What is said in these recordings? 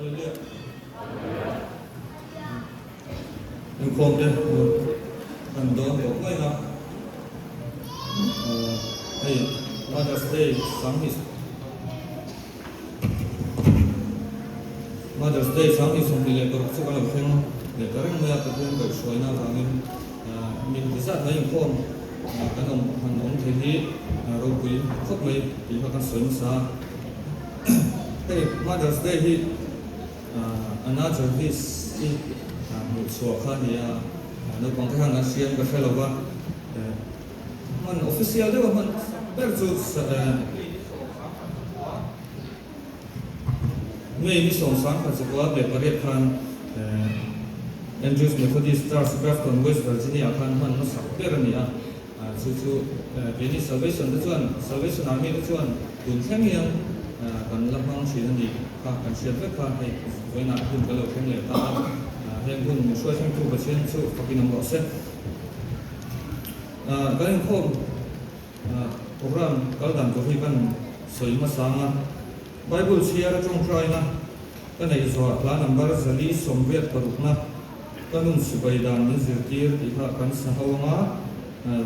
Hallelujah. Inkhawm te kan dawn tawh mai a. Hei Mother's Day sanghnih Mother's Day 2026 chu kan lo thleng leh ta reng mai a, Pathian kaihhruaina avangin min ti zat mai inkhawm kan awm han awm thei hi ropui khawp mai tih kha kan sawi hmasa a. Hei Mother's Day hi Anna Jarvis hi hmuhchhuah kha a ni a, naupang te khan an hria in ka hre lo va, hman official deuha hman ber chu May ni 1948 khan Andrews Methodist Church, Grafton, West Virginia ah khan hman hmasak ber a ni a. Chu chu keini Salvation te chuan, Salvation Army te chuan tun thleng hian kan la hmang thin a ni kha kan hriat vek kha hei vawiinah hun ka lo thleng leh ta a, heng hun min hruai thlengtu Pathian chu fakin awm rawh se. Kan inkhawm program kal dan tur hi kan sawi hmasa ang a, Bible chhiar a tawngtaina ka neih zuah hla number 486 na ka nun sipai dan min zirtir tih kha kan sa ho ang a,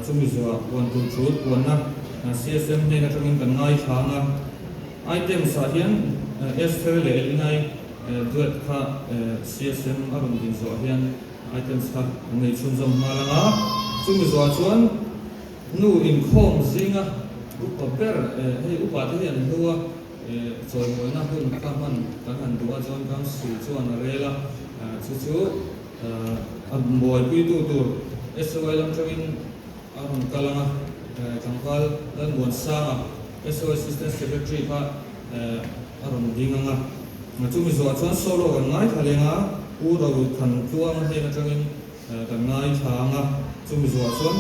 chumi zuah puan tur thut puanna CSM hnen atangin kan ngaithla ang a, items ah hian Esther leh Elinai duet kha CSM a rawn din zuah hian items kha an nei chhunzawm nghal ang a, chumi zuah chuan nu inkhawm zinga upa ber hei upa te hi an hlu a. Chawimawina hun kha hman kan han duh a chuan Council chuan a rel a, chu chu a buaipuitu tur SOI lam tangin a rawn kal ang a, tlangval Lalmuansanga SOI Assistant Secretary kha a rawn ding ang a, chumi zawhah chuan solo kan ngaithla leng a, Pu Rothan Tluanga hnen atangin Kan ngaithla ang a, chumi zuah chuan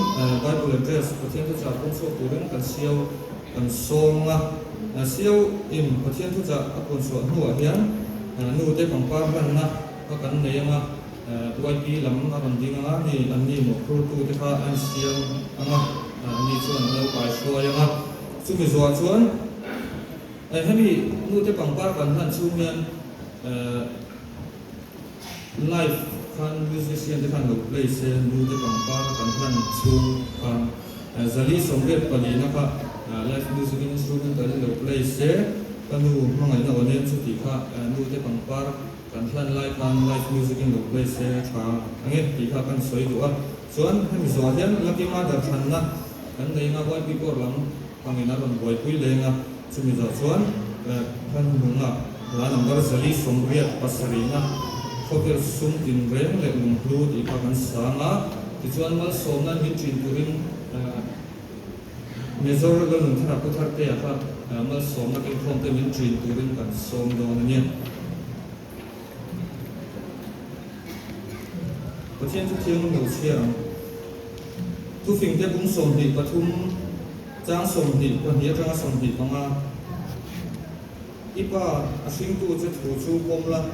Bible address Pathian thuchah pawng chhuak turin kan siau kan sawm ang a. Siau in Pathian thuchah a puan chhuah hnuah hian nu te pangpar hlanna kha kan nei ang a, YP lam a rawn ding ang a, ni an ni mawhphurtu te kha a insiam ang a, ani chuan a lo kai hruai ang a. Chumi zuah chuan hemi nu te pangpar kan hlan chhung hian Live khan musician te khan lo play se nu te pangpar kan hlan chhung khan 484 na kha live music instrumental in lo play se ka nu hmangaihna aw nen chu tih kha nu te pangpar kan hlan lai khan live music in lo play se a tha ange tih kha kan sawi duh a chuan hemi zawh hian Lucky Mother thlanna kan nei anga YP Corps lam Hangin a rawn buaipui leng a, chumi zawh chuan kan hnunga hla number 487 na khawvel sum tinreng leh lunghlu tih kha kan sang a, tichuan malsawmna min ṭin turin Major Lalnunthara Pu Thartea kha malsawmna kengkhawmte min ṭin turin kan sawm dawn a ni. Pathian chu thiang lo chhiar ang. Thufingte bung 23 chang 22 atanga 25. I pa a hringtu che thu chu pawm la,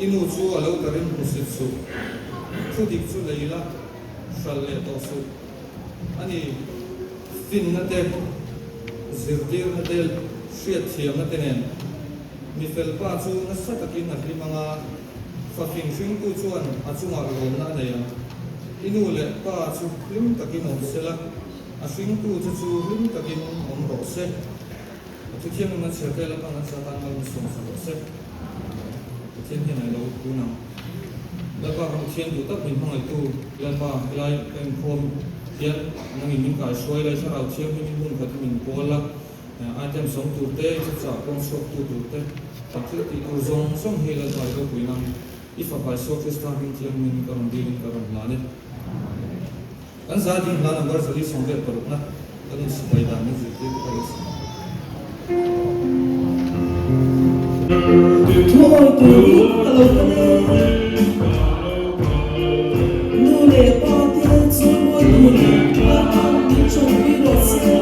i nu chu a lo tarin hmusit suh. Thu dik chu lei la, hral leh tawh suh. A ni, finna te, zirtirna te, hriatthiamna te nen. Mi fel pa chu nasa takin a hlim ang a, fafing hringtu chuan a chungah lawmna a nei ang. I nu leh pa chu hlim takin awm se la, a hringtu che chu hlim takin awm rawh se. A thuthiam in an chhiar vel atang an satan mal min sawm sa rawh se. Pathian hian a lo tun ang. Lalpa kan Pathian duh tak min hmangaihtu Lalpa helai ka inkhawm hian nangin min kaihruai lai thlarau thianghlim in hun khat hi min kawl a. Item sawm tur te, thuchah kawng chhuak tu tur te, kan thil tih tur zawng zawng hi Lalpa i ropui nang i fapa Isua Krista hming thiang hmingin ka rawn dilin ka rawn hlan e. Kan za ding hla number 486 na kan insipai dan min zirtir te kha lo sawi. Thuawi turin ka lo kal e. Nu leh pa te chawimawi turin Lalpan min chawlhpui rawh se.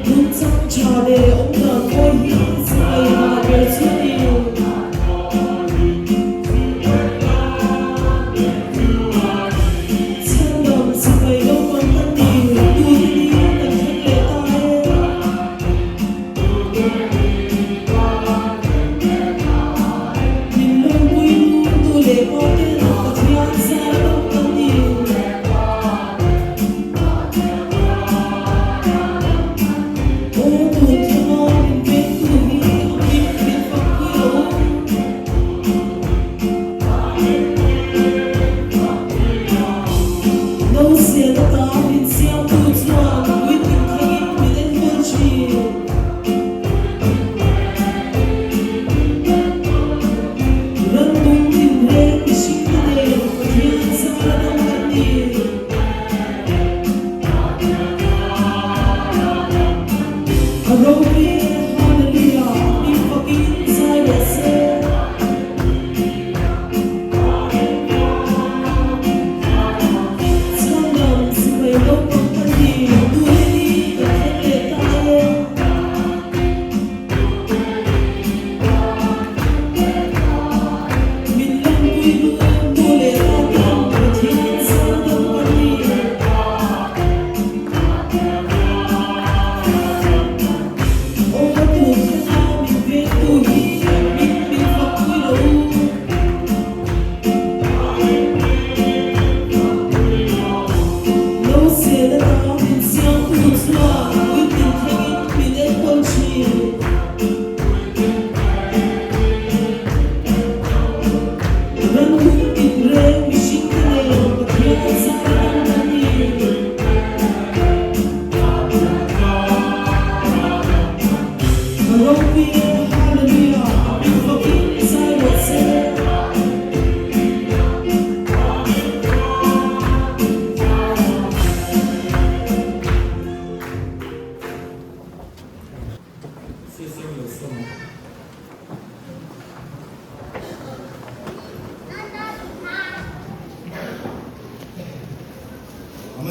Nungchang tha leh awm dan pawh hi sipai hna ber chu a ni. Chhandam sipai naupang kan ni, tute ni kan thleng leh ta e.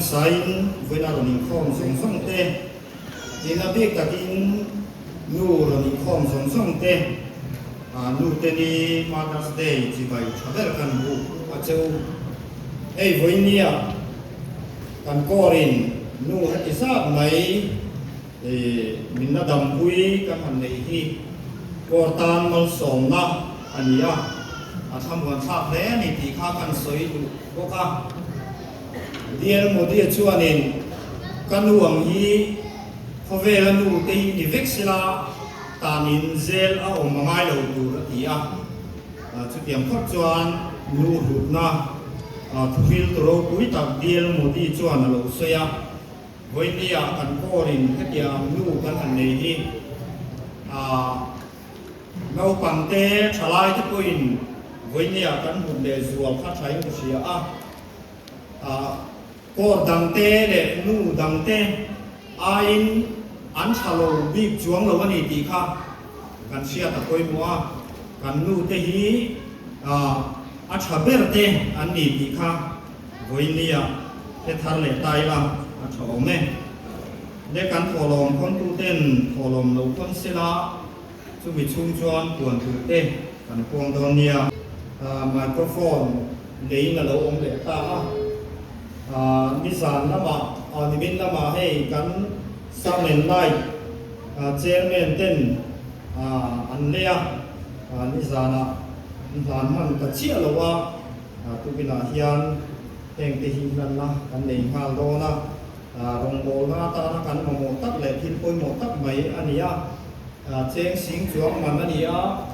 hmasain vawiina rawn inkhawm zawng zawng te, tina bik takin nu rawn inkhawm zawng zawng te, nu te ni Mother's Day chibai tha ber kan buk a che u. Hei vawinia kan kawrin nu heti zat mai min la dampui kan han neih hi kawr tan malsawmna a ni a, a thlamuan thlak hle a ni tih kha kan sawi duh bawk a. DL Modi-a chuanin ka nu ang hi khawvela nu te hi ni vek sela tanin zel a awm a ngai lo tur a ti a. Chutiang phawt chuan nu hlutna thuhil tu ropui tak DL Modi chuan a lo sawi a. Vawinia kan kawrin hetiang nu kan han nei hi naupang te thalai te pawhin vawinia kan hmuh leh zual kha thain ka hria a, kawr dang te leh nu dang te aiin an tha lo bik chuang lo a ni tih kha kan hriat a pawimawh a, kan nu te hi a tha ber te an ni tih kha Vawinia he thar leh ta ila a tha awm e. Le kan thawhlawm khawntu ten thawhlawm lo khawn sela chumi chhung chuan puan tur te kan puang dawn nia. Microphone leiin a lo awm leh ta a. Nizan lamah, nimin lamah hei kan Sound and Light chairman ten an lei a, nizanah an hlan hman ta chiah lo a. Tukinah hian hengte hi hlanna kan nei nghal dawn a, rawngbawlna atana kan mamawh tak leh thil pawimawh tak mai a ni a, cheng sing chuang man a ni a,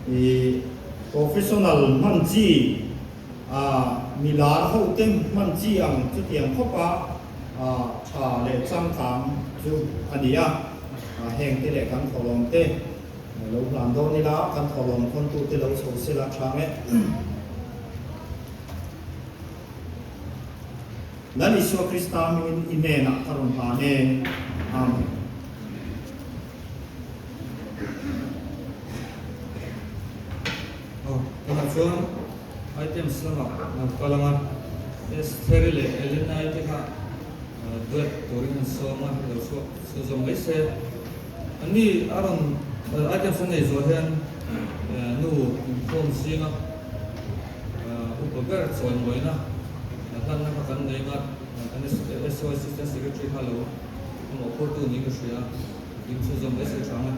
ih professional hman chi, milar hote hman chi ang chutiang khawpa tha leh changkang chu a ni a, hengte leh kan thawhlawm te. Lo hlan dawn ila, kan thawhlawm khawntute lo chho sela tha nge. Lal Isua Krista hmingin i hnenah ka rawn hlan e. Amen. Aw, tunah chuan items lamah kan kal ang a, Estheri leh Elenai te kha duet turin an sawm a, lo chhuak chhunzawm mai se. Ani a rawn items an nei zawh hian nu inkhawm zinga upa ber chawimawina hlanna kha kan nei a, kan SO Assistant Secretary kha lo a mawhphurtu niin ka hria a, ding chhunzawm mai se tha ang e.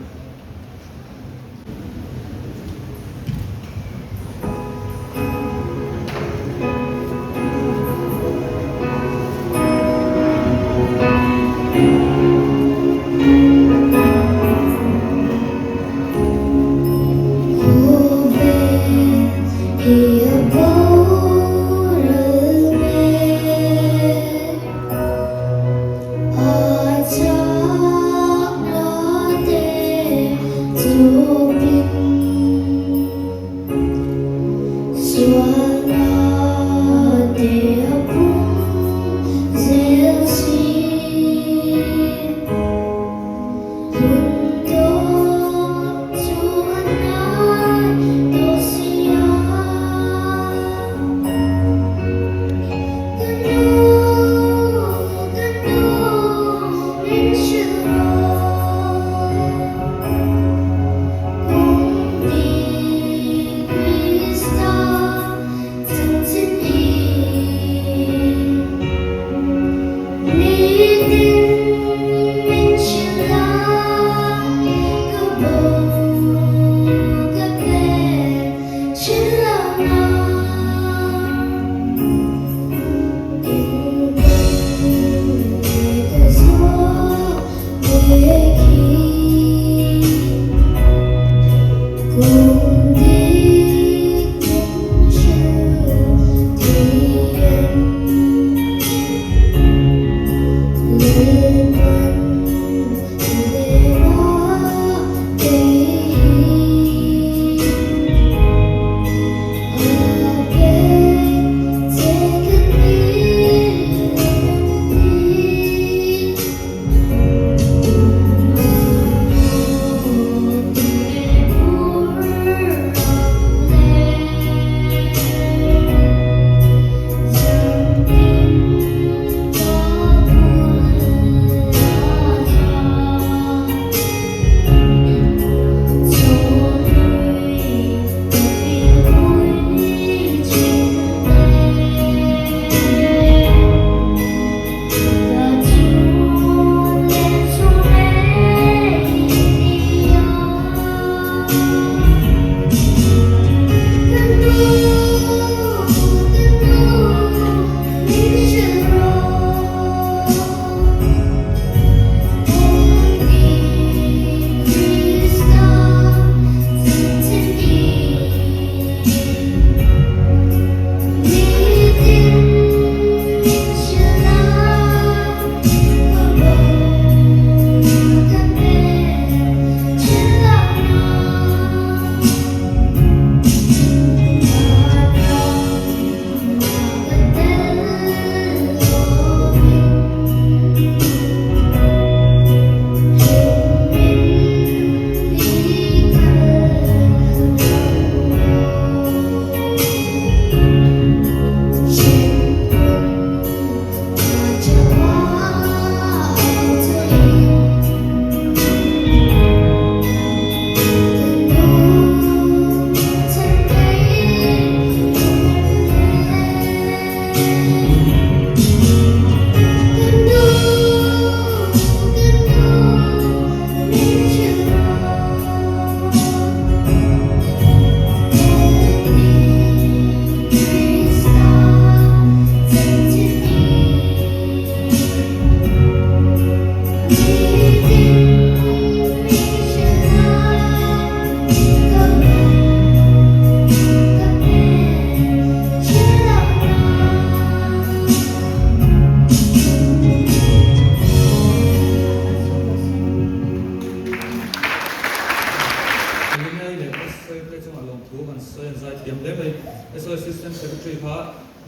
Lunglei leh SOE te chungah lawmthu kan sawi an zai thiam hle mai. SOE Assistant Secretary kha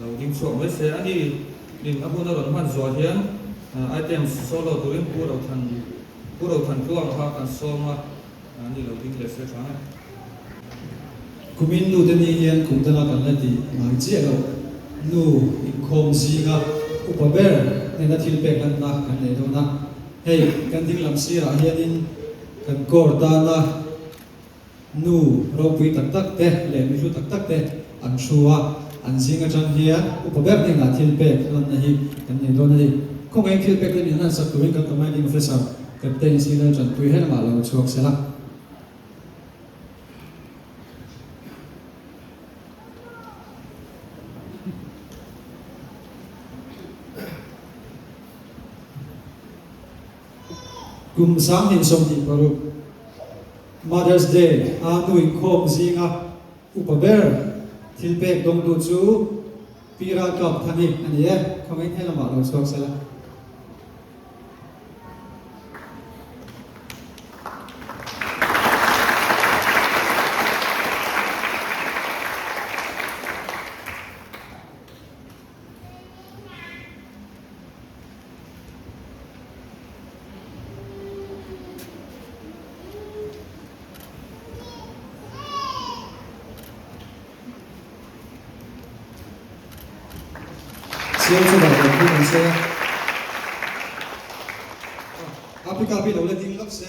lo ding chhuak mai se. Ani in a hun a rawn hman zuah hian items solo turin Pu Rothan Pu Rothan Tluang kha kan sawm a, ani lo ding leh se tha nge. Kumin nu te ni hian kum danga kan la tih ngai chiah loh. Nu inkhawm zinga upa ber hnena thil pek lanna kan nei dawn a. Hei kan ding lam sirah hianin kan kawr tana nu ropui tak tak te leh mihlu tak tak te an thu a, an zing atang hian upa ber hnenah thil pek lanna hi kan nei dawn a ni. Khawngaihin thil pek te min hlan sak turin kan Commanding Officer Captain Senior Tanpui helamah lo chhuak sela. Kum 2026 Mother's Day a nu inkhawm zinga upa ber thil pek dawngtu chu Pi Ralkap Thani a ni e, khawngaihin helamah lo chhuak sela. Siam chu dah lo phun an sawi a. A pickup hi lo la ding lawk se.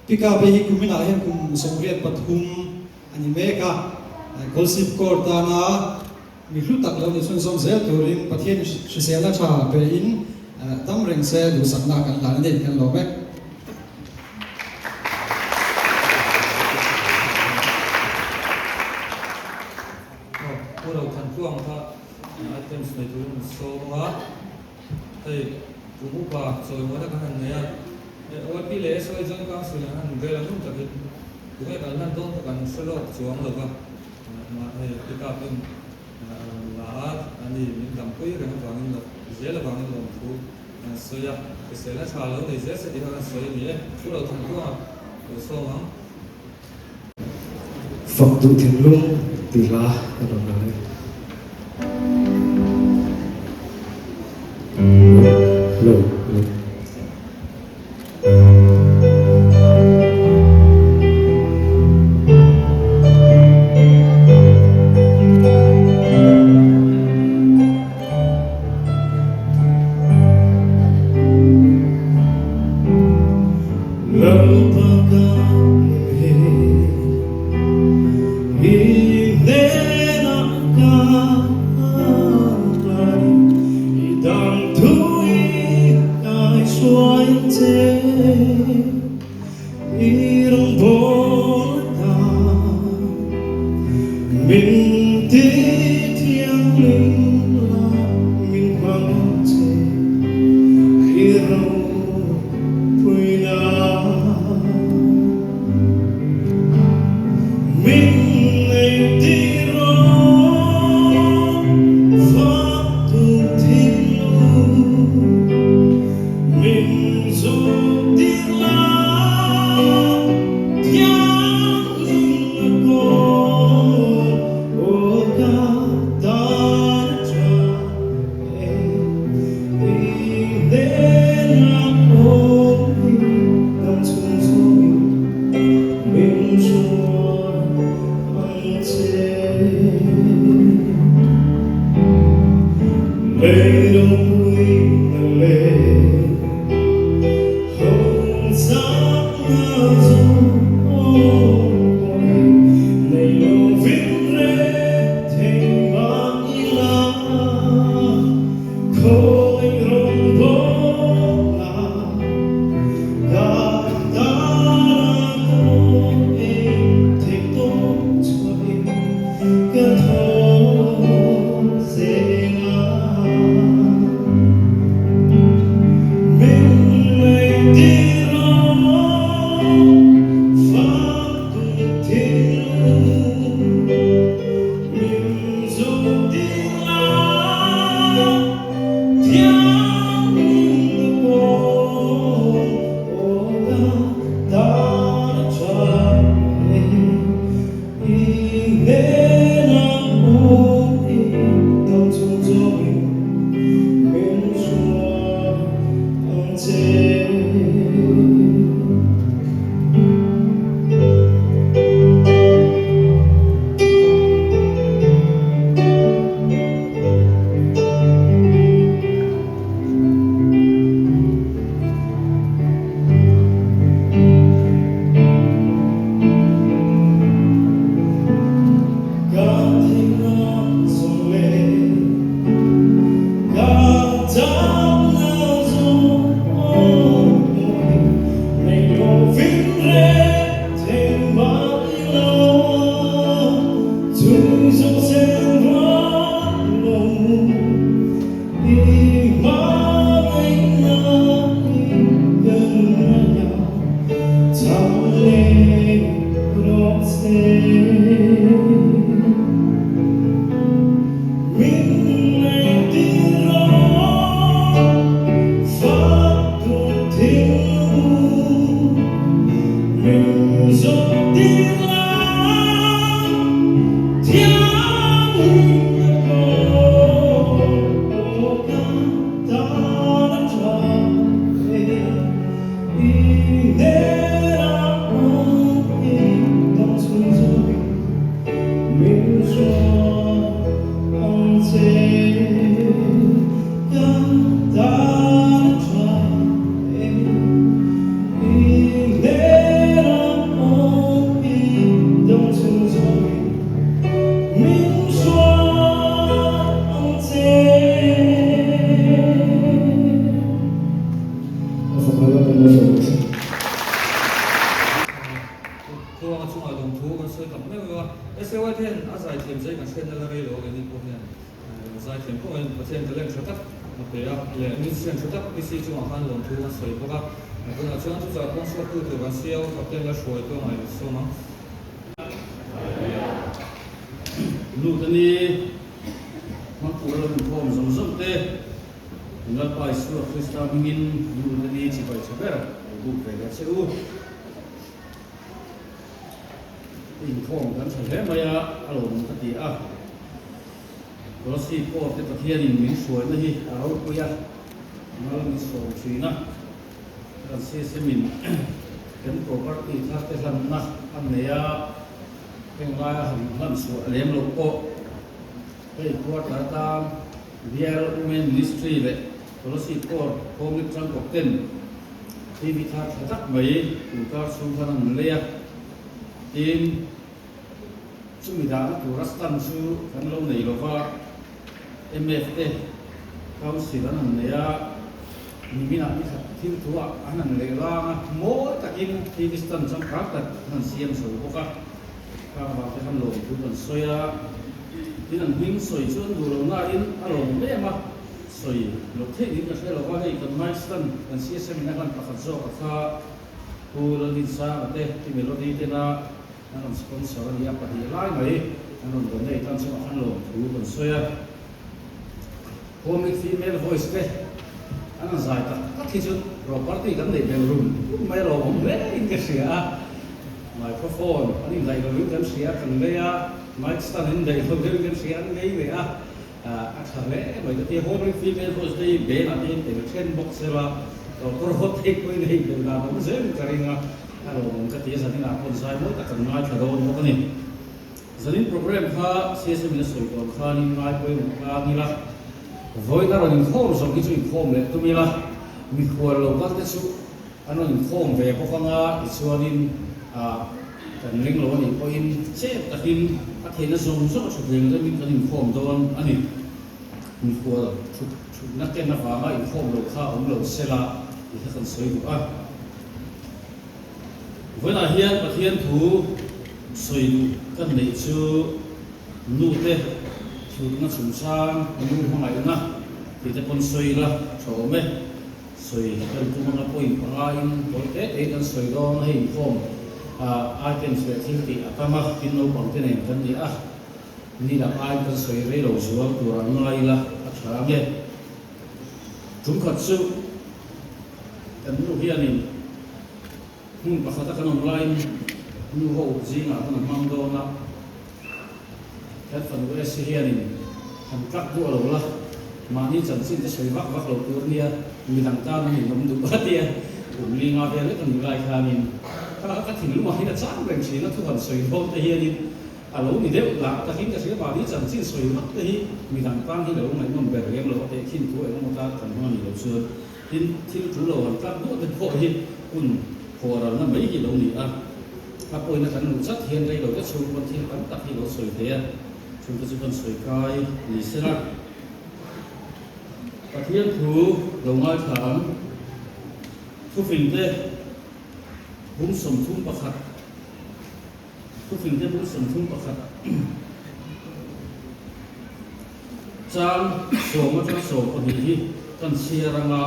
Pickup hi kuminah hian kum 83 a ni mek a. Kawlsip Court tana mi hlu tak lo ni chhunzawm zel turin Pathian hriselna tha pein dam reng se duhsakna kan hlan a ni kan lawm e. Aw, Pu Rothanpuang kha items nei turin an sawm a, hei kum upa chawimawina kan han nei a, hei OIP leh SOE Joint Council an han rel a ngun takin tunge kan lan dawn kha kan hre lawk chuang lo va, hei pick up in la a, ani min dampui reng avangin lo zel avangin lawmthu An sawi a, hriselna tha lo nei zel se tih kha kan sawi a ni e. Thu lo thang kuang a lo sawm ang. Fak duh thinlung tih hla ka rawn la e. Hello, hello. che. Ka theihna zawng leh ka chakna zawng nei lovin reh thei mah ila chung zawng sen rual lo i hmangaihna i kan ngaia chang leh rawh se. Min nei tir rawh fak tur thinlung min zawh tir la thianghlim a kaw ka tan a tha e i hnenah awm i dam chhung zawngin min hruai ang che ka tan a tha e i hnenah awm i dam chhung zawngin min hruai ang che. A fapa la kan la sawi bawk si. Khuanga chungah lawmthu kan sawi tak meuh meuh a, SAY te hian a zaithiam zai kan hriatna la rei lo a keini pawh hian zaithiam pawh hian Pathian talent tha tak a pe a leh musician tha tak PC chungah khan lawmthu kan sawi bawk a, tunah chuan chutah kawng chhuaktu tur kan siau Captain la hruai tawng a insawm ang. Lut a ni, Hmangpur a lo inkhawm zawng zawng te, Lalpa Isua Krista hmingin lut a ni chibai tha ber lo buk ve leh che u. Inkhawm kan tha hle mai a, a lawmawm ka ti a. Rosy pawh te Pathianin min hruaina hi a ropui a, mal min sawm thin a. Kan CSM-in kan property thar te hlanna a nei a, heng laia han hlan chhuah lem loh pawh hei quarter atan Bial Women Ministry leh Fellowship Board Home Tangkawp ten TV thar tha tak mai inkar chhung khan an lei a, tin chumi dahna tura stand chu kan lo nei lova, MF te Council an han nei a, niminah ni khat thil thuah an han leh lang a, mawi takin TV stand changkang tak an han siam zo bawk a, khang avang te khan lawmthu kan sawi a, tin an hming sawi chu an duh lo nain a lawm em a. Sawi loh theih niin ka hre lo va, hei kan mic stand kan CSM in a hlan pakhat zawk a kha Pu Laldinsanga te Pi Melody tena an rawn sponsor a ni a, pahnih lai mai an rawn donate a, chungah khan lawmthu kan sawi a. Home female voice te an rawn zai tak tak hi chu property kan neih bel rum rum mai lawmawm hle in ka hria a, microphone an indaih lovin kan hria a, kan lei a, mic stand an indaih lo deuhin kan hria a, an lei leh a. A tha hle mai ka ti a, home female voice te hi band ah te hian tel then bawk sela doctor hot thei pawhin hei bel dan awm zel ka ring a, a lawmawm ka ti a, zanin ah pawh zai mawi tak kan ngaithla dawn bawk a ni. Zanin program kha CSM in a sawi tawh ang khanin ngai pawimawh tlang ila, vawiin a rawn inkhawm zawng hi chu inkhawm leh tum ila, mikhual lo kal te chu an rawn inkhawm ve bawk anga tichuanin ah Kan ring lo a nih pawhin chep takin a theihna zawng zawng a thut reng remin kan inkhawm dawn a ni. Mikhual thut thutna ken avanga inkhawm lo kha awm lo sela tih kha kan sawi duh a. Vawiinah hian Pathian thu sawi duh kan neih chu nute thutna chungchang, nu hmangaihna tih te pawn sawi ila tha awm e. Sawi kan tum anga point panga in tawi te te in kan sawi dawn a, hei inkhawm items leh thil tih a tam a, tin naupang te nen kan ni a, ni dang aiin kan sawi rei lo zual tur an ngai ila a tha ange. Tum khat chu kan nu hianin hmun pakhat a kan awm laiin nu ho zingah hun a hmang dawn a, Kan fanu Esi hianin han tlak duh a lo la, mahni chanchin te sawi vak vak lo tur nia. Midang tan a ninawm duh a tia kum li nga vel lek a nih lai khanin kha ka thinlungah hian a chang reng thin a, thu han sawi dawn te hianin a lo ni deuh lah takin ka hria mahni chanchin sawi vak te hi midang tan hi lo ngaihnawm ber lem lo a teh khin thu engemaw tan kan hmang a nih loh chuan tin thil tul lo han tlak duah te pawh hi hun khawhralna mai hi lo ni a, a pawina kan hmuh chat hian rei lo te chhung pawn thil tam tak hi lo sawi thei a, chungte chu kan sawi kai ni sela. Pathian thu lo ngaithla ang. Thufingte bung 31 Thufingte bung 31 Chang sawm atanga 12 hi kan chhiar anga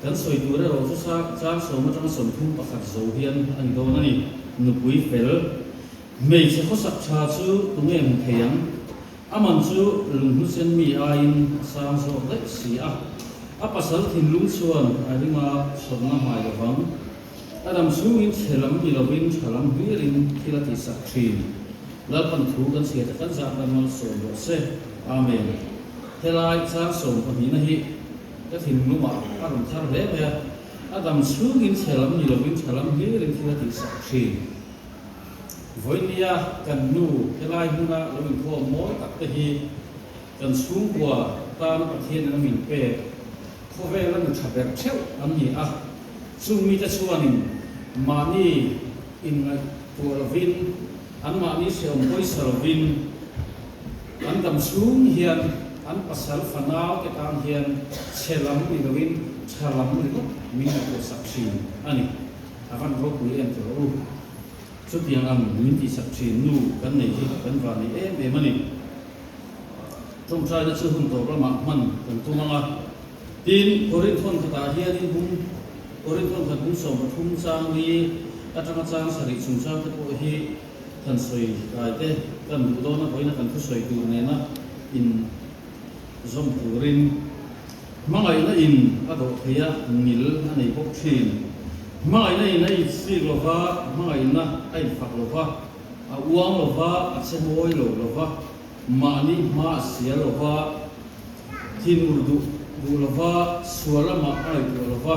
kan sawi tur erawh chu chang sawm atanga 31 zo hian a ni dawn a ni. Nupui fel hmeichhe khawsak tha chu tunge hmu thei ang? A man chu lunghnutsen mi aiin a sang zawk daih si a, a pasal thinlung chuan a ring a chhawrna hmai lo vang. A dam chhungin chhe lam ni lovin tha lam hlirin thil a tihsak thin. Lalpan thu kan chhiat a kan zat nan malsawm rawh se. Amen. Helai chang 12 na hi ka thinlungah a rawn thar hle mai a, a dam chhungin chhe lam ni lovin tha lam hlirin thil a tihsak thin. Vawinia kan nu helai hmuna lo inkhawm mawi tak te hi kan chhungkua tana Pathian in a min pek khawvela nu tha ber theuh an ni a, chung mite chuanin mahni inngaihtuah lovin, anmahni hrehawm pawisa lovin an dam chhung hian an pasal fanau te tan hian chhe lam ni loin tha lam ringawt min ngaihtuah sak thin a ni. A van ropui em tih rawh u. Chutiang ang min tihsak thin nu kan nei hi kan van nei em em a ni. Tawngtaina chu hun tawp lamah hman kan tum ang a. Tin, Korinth hawn khatah hianin bung Korinth hawn khat bung 13 chang li atanga chang sarih chungchang te pawh hi kan sawi kai te kan duh dawn a, vawiina kan thusawi tur nena in zawm turin Hmangaihna in a dawh thei a, ngil a nei bawk thin. Hmangaihna in a itsik lo va, hmangaihna a infak lo va, a uang lo va, a che mawi lo lo va, mahni hma a sia lo va, thinur duh duh lo va, sual lamah a ngaihtuah lo va,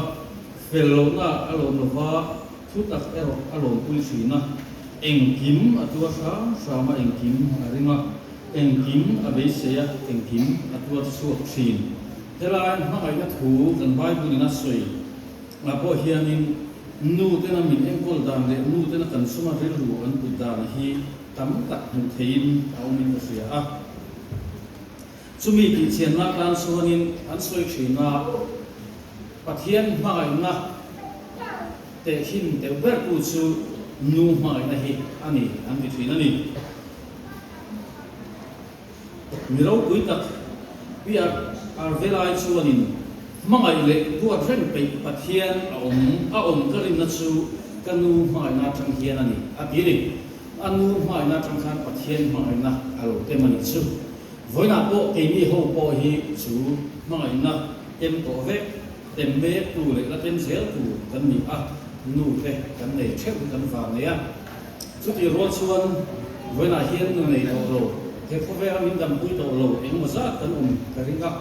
fel lohna a lawm lo va, thu tak erawh a lawmpui thin a, engkim a tuar hram hram a, engkim a ring a. Engkim a beisei a, engkim a tuar chhuak thin. Helai hmangaihna thu kan Bible in a sawi ah pawh hianin nu tena min enkawl dan leh nu tena kan chunga rilru an put dan hi tam tak hmuh theihin a awmin ka hria a. Chumi tihchianna atan chuanin an sawi thin a, Pathian hmangaihna tehkhin deuh bertu chu nu hmangaihna hi a ni an ti thin a ni. Mi ropui tak Pi Arvelai chuanin hmangaih leh duat reng peih Pathian a awm a awm ka rinna chu ka nu hmangaihna atang hian a ni a ti a ni. A nu hmangaihna atang khan Pathian hmangaihna a lo tem a nih chu. Vawiinah pawh keini ho pawh hi chu hmangaihna tem tawh vek, tem mek tu leh la tem zel tu kan ni a, nu te kan nei theuh hi kan vang nei a. Chutih rual chuan vawiinah hian nu nei tawh lo, he khawvela min dampui tawh lo engemaw zat kan awm ka ring a.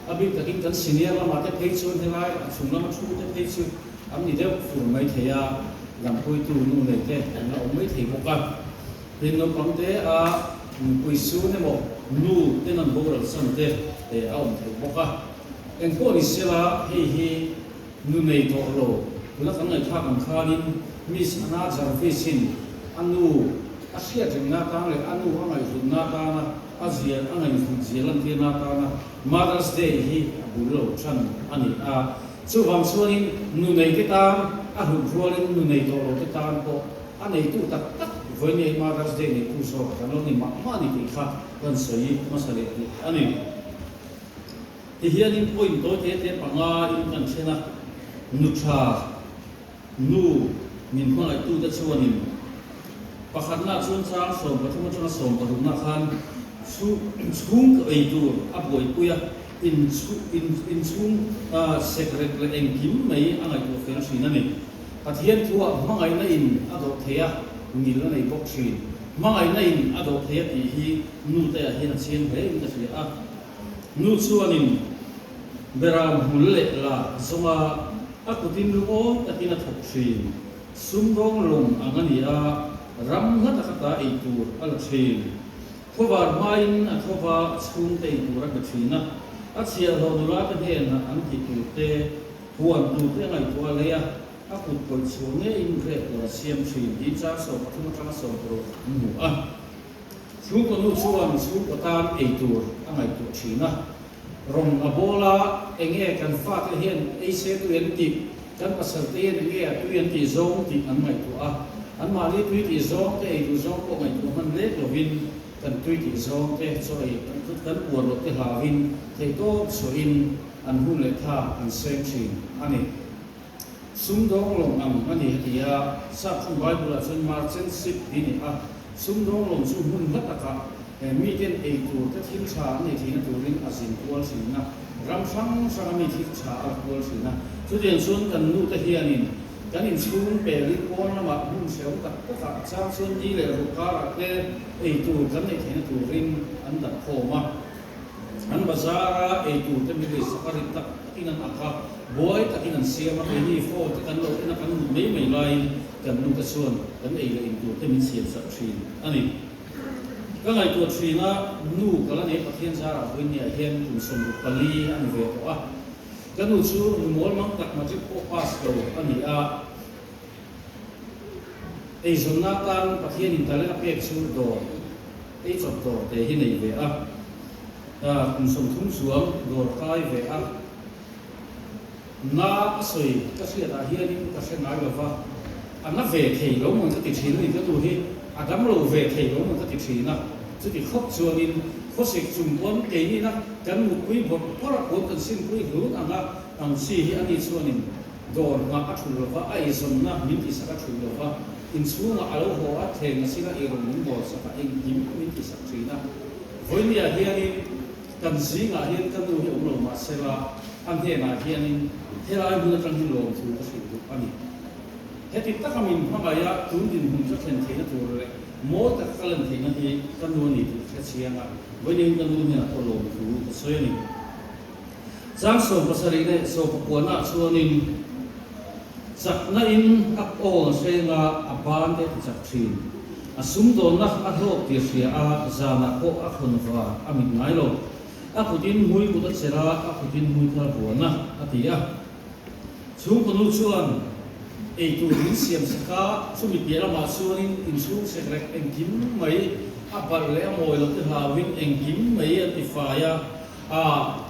A bik takin kan senior lamah te phei chuan helai a chhung lama thu te phei chu an ni deuh fur mai thei a, dampuitu nu nei te an la awm mai thei bawk a. Tin, naupang te a nupui sun emaw nu ten an boral san te a awm thei bawk a. Engpawh ni sela hei hi Nu nei tawh lo, tuna kan ngaihthlak ang khanin Miss Anna Jarvis-in a nu a hriat rengna atan leh a nu a ngaihhlutna atana a zia a ngaihhlut zia lantirna atana Mother's Day hi a bul lo than a ni a. Chuvang chuanin nu nei te tan a hlut rualin nu nei tawh lo te tan pawh a neitu tak tak vawiin Mother's Day neitu zawk kan lo ni mah mah a ni tih kha kan sawi hmasa leh duh a ni. Tihianin point tawi te te panga in kan then a, nu tha, nu min hmangaihtute chuanin pakhatna chuan chang 13 atanga 16 khan chu chhung ei tur a buaipui a, in in chhung sekrek leh engkim mai a ngaihtuah fel thin a ni. Pathian thuah hmangaihna in a dawh thei a, ngil a nei bawk thin. Hmangaihna in a dawh thei a tih hi nu te ah hian a chiang hle in ka hria a. Nu chuanin. Beram hmul leh la zawnga a kutin lungawn takin a thawk thin. Sumdawng lawng ang a ni a, ram hla taka ta ei tur a la thin. Khawvar hmain a thawva chhungte ei tur a pe thin a, a chhiahhlawh nula te hnenah an tih tur te, huan tur te a ngaihtuah a lei a, a kut pawih chhuah ngeiin grep tur a siam thin tih char 13 atanga 60 an hmu a. Chhungkaw nu chuan chhungkaw tan ei tur a ngaihtuah thin a, Rawng a bawl a, enge kan fate hian ei se tui an tih, kan pasal te hian enge a tui an tih zawng tih an ngaihtuah a, anmahni tui tih zawng te ei duh zawng pawh ngaihtuah hman lek lovin kan tui tih zawng te chaw ei kan uar loh te hlauhin theihtawp chhuahin an hun leh tha an seng thin a ni. Sumdawng lawng ang a ni a ti a, Sapthung Bible-ah chuan merchant ship tih a ni a, sumdawng lawng chu hmun hla takah miten ei tur te thil tha an ei theihna turin a zin kual thin a, ram hrang hranga mi thil tha a la kual thin a. Chutiang chuan kan nute hianin kan inchhung pelin pawn lamah hmun hrehawm tak takah chang chuan ni leh ruh karah te ei tur kan neih theihna turin an dah khawm a. An bazar a ei tur te mi sak a rit tak takin an ak a, buai takin an siam a, keini phone te kan lo en a kan mut mai mai laiin kan nu te chuan kan ei leh in tur te min siam sak thin a ni. Ka ngaihtuah thin a, nu ka la nei Pathian zarah vawinia hian kum 64 a ni ve tawh a, ka nu chu nu mawl mang tak matric pawh pass lo a ni a, eizawnna atan Pathianin talent a pek chu dawr Ei chawp dawr te hi nei ve a, kum 30 chuang dawr kai ve a, na a sawi ka hriatah hianin ka hre ngai lo va, a na ve thei lo mawn ka ti thin a ni, ka nu hi a dam lo ve thei lo mawn ka ti thin a, chuti khawp chuanin khawsik chung pawn keinina kan mutpui bawrh bawrh a, puan kan sinpui hlun ang a, ang chi hi ani chuanin Dawr nghah a thul lova, a eizawnna min tihsak a thul lova, inchhungah a lo haw a, thleng a sila eirawng min bawl sak a, engkim min tihsak thin a. Vawinia hianin kan zingah hian ka nu hi awm lo mah sela, a hnenah hianin helai hmun atang hi lawmthu ka hrilh duh a ni. Heti taka min hmangaih a, tun dinhmun ka thlen theihna tur leh mawi taka ka lan theihna hi ka nu a ni tih ka hre chiang a, vawiin ka nu hnenah pawh lawmthu ka sawi a ni. Chang 77 leh 19ah chuanin chakna in a awl hrenga a ban te ti chak thin. A sumdawnna a hlawk tir hria a, zanah pawh a khawn var a mit ngai lo. A kutin hmui kut a chelh a, a kutin hmui thar buana a ti a. Chhungkaw nu chuan eitur min siam sak a, chumi piah lamah chuanin inchhung sekrek engkim mai a balh leh a mawi loh te hlauhin engkim mai an ti fai a. A,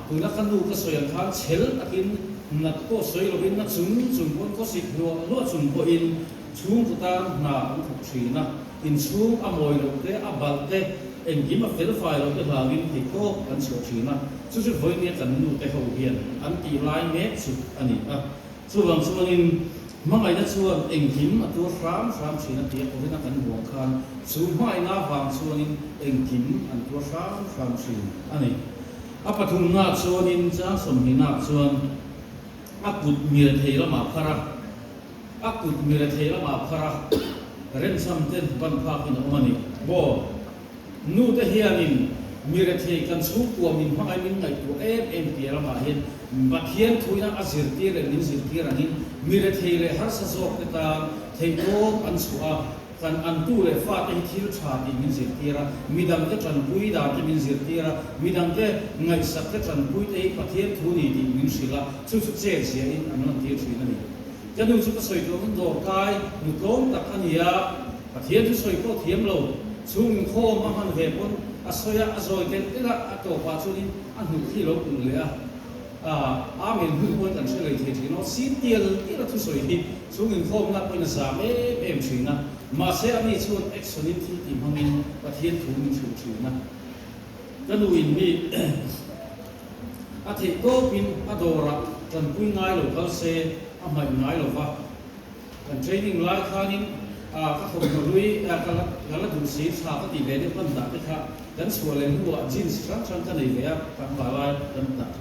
tuna ka nu ka sawi ang khan chhel takin nat pawh sawi lovin na chung chung pawn khawsik hluah hluah chung pawhin chhungkaw tan hna an thawk thin a, inchhung a mawi loh te, a balh te, engkim a felfai loh te hlauhin theihtawp an chhuah thin a, chu chu vawinia kan nu te ho hian an tih lai mek chu a ni a. Chuvang chuanin hmangaihna chuan engkim a tuar hram hram thin a tia Corina kan hmuh ang khan chu hmangaihna vang chuanin engkim an tuar hram hram thin a ni. A pathumna chuanin chang 20 ah chuan a kut mire thei lamah phar a, a kut mire thei lamah phar a, remcham ten ban phakin a awm a ni. Maw? Nu te hianin mi rethei kan chhungkua min hmangaih min ngaihtuah em em tia lamah hian Pathian thuina a zirtir leh min zirtir angin mi rethei leh harsa zawk te tan theihtawp an chhuah a, kan antu leh fate hi thil tha tih min zirtir a, midang te tanpui dan te min zirtir a, midang te ngaihsak te tanpui te hi Pathian thu ni tih min hrilh a, chu chu chet ziahin an lantir thin a ni. Ka nu chu ka sawi tawh ang dawrkai nu tlawm tak a ni a, Pathian chu sawi pawh thiam lo, chhung inkhawm a hman ve pawn a sawi a, a zawi telh telh a, a tawpah chuanin a hnuk hi lo kulh leh a, Amen hun pawn kan hre lei thei thin aw, sin tial tial a thusawi hi chhung inkhawmna pawhin a zam em em thin a, mahse ani chuan action in thil tih hmangin Pathian thu min hrilh thin a, ka nu in mi a theih tawpin a dawrah tanpui ngai lo kal se a hmaih ngai lo va. Kan training lai khanin ka thawmhnaw hlui ka la duh si tha ka tih ve deuh kan dah te kha kan chhuah leh hnuah jeans hrang hrang ka nei ve a, kan vah lai kan dah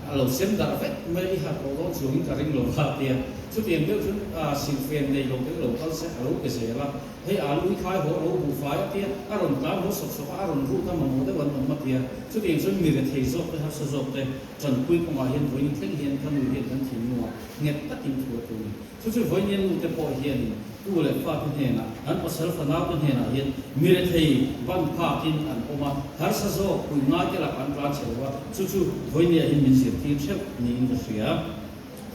a lo sem darh vek mai i harh tawh dawn chuangin ka ring lo va tia. Chutiang deuh chu silhfen nei lo te lo kal se a lo pe zel a, hei alu i khai haw a lo buh fai a tia, a rawn tlan haw sawk sawk a, a rawn rut a mamawh deuh an awm a tia. Chutiang chuan mi rethei zawk te, harsa zawk te tanpui kawngah hian vawiin thleng hian ka nu hian kan thinlungah nghet takin thu a tum. Chu chu vawiin nu te pawh hianin tu leh fate hnenah, an pasal fanau te hnenah hian mi rethei ban phakin an awm a, harsa zawk puih ngai te lakah an tlan chhe lo a, chu chu vawinia hi min zirtir theuh niin ka hria.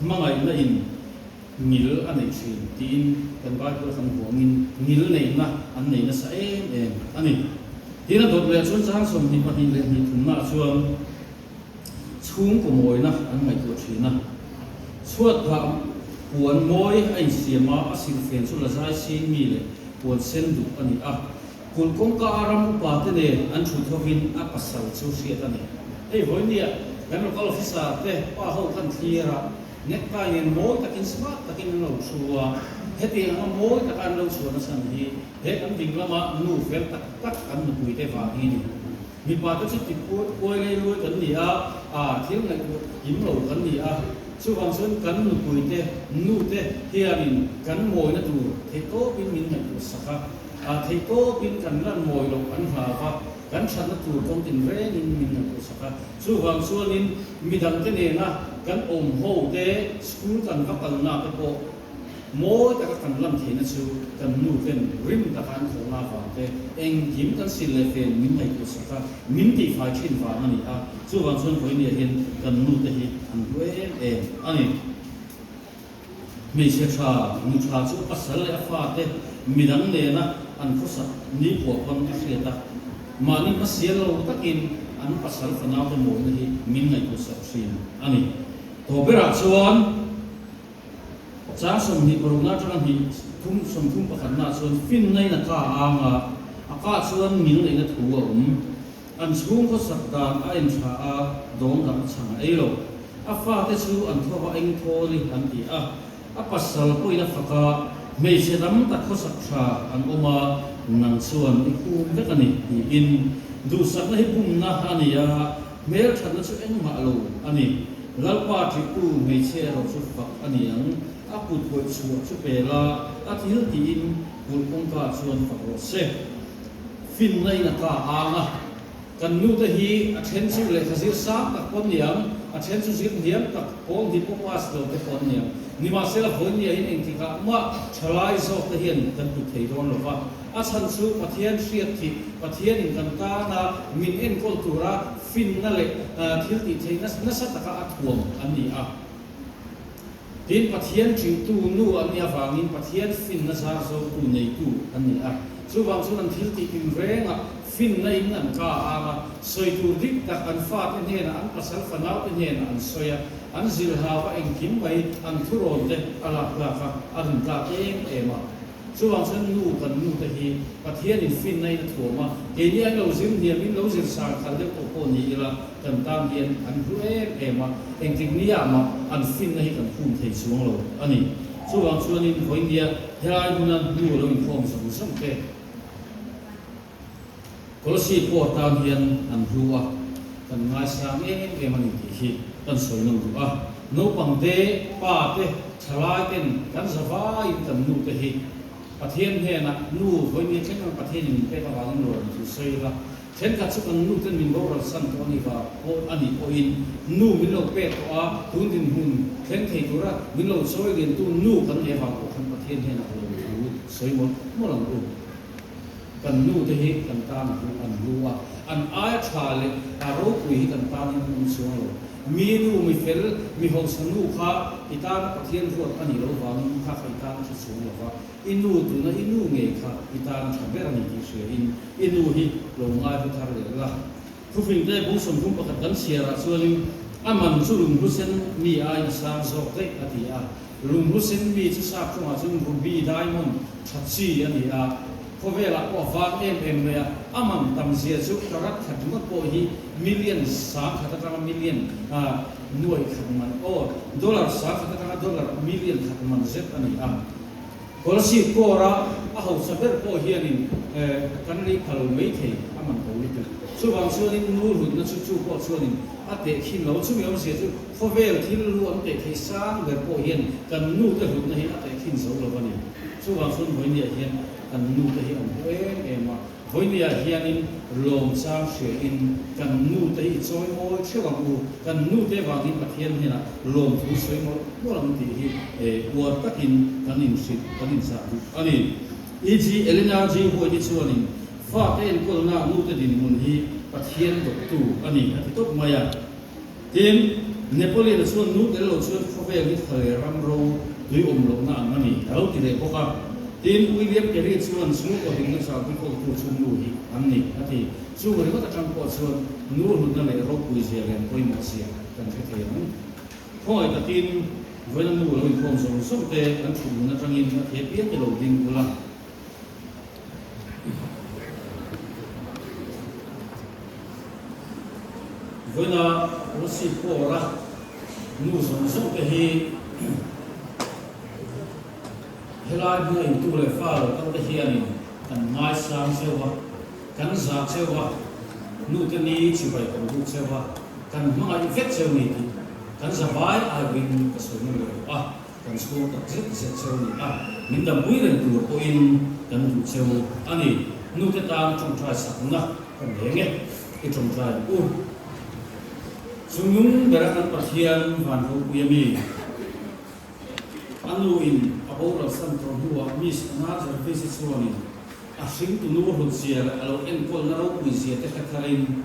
Hmangaihna in ngil a nei thin tiin kan Bible kan vuangin ngil neihna an nei nasa em em a ni. Tin a dawt leh chuan chang 22 leh hnih thumnaah chuan, Chhungkaw mawina an ngaihtuah thin a, chhuat phah puan mawi a insiam a, a silhfen chu lazai sin mi leh puan sen duk a ni a. Kulh kawngka a ram upa te nen an thu thovin a pasal chu hriat a ni. Hei vawinia kan local officer te pa ho khan thlir a, necktie nen mawi takin smart takin an lo thu a, hetiang anga mawi taka an lo chhuah nachhan hi he kan ding lama nu fel tak tak kan nupui te vang hi a ni. Mipa te chu ti kuai lei luai kan ni a, aa thil ngaihtuah kim lo kan ni a, chuvang chuan kan nupui te, nu te hianin kan mawina tur theihtawpin min ngaihtuah sak a, aa theihtawpin kan lan mawi loh an hlau va, kan thatna tur kawng tinrengin min ngaihtuah sak a, chuvang chuanin midangte nena kan awm ho te, school kan va kalna te pawh. Mawi taka kan lam theihna chu kan nu ten rim taka an thawhna avang te, engkim kan sil leh fen min ngaihtuah sak a, min tihfai thin vang a ni a, chuvang chuan vawinia hian kan nu te hi an hlu em em a ni. Hmeichhe tha, nu tha chu a pasal leh a fa te midang nena an khawsak ni pawh pawn a hriat a, mahni hmasial lo takin an pasal fanau te mawina hi min ngaihtuah sak thin a ni. Tawberah chuan. Chang 26 na atanga hnih thum 31 na chuan finna in a ka a ang a, a kah chuan ngil neihna thu a awm. An chhungkaw sak dan a enthla a, dawng dang chhang a ei lo. A fate chu an thawva eng thawl i an ti a, a pasal pawhin a fak a, hmeichhe tam tak khawsak tha an awm a, nang chuan i khum vek a ni tiin duhsakna hi bumna a ni a, hmelthatna chu engmah lo a ni. Lalpa ṭihtu hmeichhe erawh chu fak a ni ang, a kut pawih chhuah chu pe la, a thil tiin kulh kawngka chuan fak rawh se. Finna in a ka ang a, kan nute hi a then chu lehkha zir sang tak pawh an ni ang, a then chu zir hniam tak pawl hnih pawh pass lo te pawh an ni ang. Nimahsela vawinia in engtikah mah ṭhalai zawk te hian kan tut thei dawn lo va, a chhan chu Pathian hriat thih, Pathianin kan tana min enkawl tura Finna leh thil tih theihna nasa taka a thuam an ni a. Tin, Pathian ṭihtu nu an nih avangin Pathian finna zar zawngtu neitu an ni a. Chuvang chuan an thil tih tinrengah finna in an ka a ang a, sawi tur dik tak an fate hnenah, an pasal fanaute hnenah an sawi a, an zilhau a, engkim mai an thurawn te a lak tlak a, a rin tlak em em a. Chuvang chuan nu kan nu te hi Pathianin finna in a thuam a, keini an lo zir hniam in lo zir sang khalh deuh tawh pawh ni ila kan tan hian an hlu em em a, engtik ni ah mah an finna hi kan khum thei chuang lo a ni. Chuvang chuanin vawinia helai hmuna nu lo inkhawm zawng zawng te Kolossi pawh tan hian an hlu a, kan ngaisang em em a ni tih hi kan sawi nawm duh a. Naupang te, pa te, thalai ten kan zavaiin kan nu te hi Pathian hnenah nu vawinia thleng ang Pathianin min pek avangin rawn thu sawi ila, thenkhat chu kan nu ten min boral san tawh a ni va pawh a nih pawhin nu min lo pek tawh a, tun dinhmun thleng thei tura min lo chawi liantu nu kan nei avang pawh khan Pathian hnenah rawn thu sawi mawlh mawlh ang u. Kan nu te hi kan tan a hlu an hlu a, an aia tha leh a ropui hi kan tan in awm chuang lo. Mi nu, mi fel, mi hausa nu kha i tana Pathian ruat a nih loh vangin kha kha i tan a tha chuang lo va, i nu tuna i nu ngei kha i tan a tha ber a ni tih hria in i nu hi lo ngai hu thar leh la. Thufing te bung 31 kan chhiarah chuanin a man chu lunghlu sen mi aiin a sang zawk daih a ti a. Lunghlu sen mi chu sap chungah chuan ruby, diamond, tha chi a ni a, khawvelah pawh a vang em em mai a, a man tam zia chu karat khat ringawt pawh hi million 10,000 atanga million nuai khat man aw, dollar 10,000 atanga dollar million khat man zet a ni a. Kolasib kawra a hausa ber pawh hianin kan lei pha lo mai thei a man. man to lutuk. Chuvang chuanin nu hlutna chu chu pawh chuanin a tehkhin lo. Chumi awmzia chu khawvel thil lu an teh thei sang ber pawh hian kan nu te hlutna hi a tehkhin zo lo a ni. Chuvang chuan vawinia hian kan nu te hi an hmu em em a. Vawinia hianin lawm chang hriain kan nu te hi i chawi mawi theuh ang u, kan nu te vangin Pathian hnenah lawmthu sawi mawlh mawlh ang tih hi uar takin kan inhrilh, kan inchah duh a ni. Eg. Elena G. White-i chuanin fate enkawlna nu te dinhmun hi Pathian dawptu a ni a ti tawp mai a. Tin, Napoleon-a chuan nu tel lo chuan khawvel hi thlaler ram ro tui awm lohna ang a ni a lo ti leh bawk a. Tin, William Carey chuan chhungkaw hlimna chauhpui kawltu chu nu hi an ni a ti. Chung ringawt atang pawh chuan nu hlutna leh ropui zia leh an pawimawh zia kan hre thei ang. Khawngaih takin vawiina nu lo inkhawm zawng zawng te an thut hmun atangin a thei apiang te lo ding ula. Vawiina Rosy Pawra nu zawng zawng te hi helai hmuna intu leh fa lo kal te hianin kan ngaisang cheu a, kan zah cheu a, nu te ni chibai kan buk cheu a, kan hmangaih vek cheu ni tih kan zavai aiin ka sawi ngam leh tawh a. Kan chhung tak zet zet cheu ni a, min dampui reng tur pawhin kan duh cheu a ni. Nute tan tawngtai sakna ka nei nge i tawngtai ang u. Chungnung bera kan Pathian van ropui a mi. A nu in a boral san tawh hnuah Miss Anna Jarvis-i chuanin a hringtu nu hlutzia leh a lo enkawlna ropui zia te hre tharin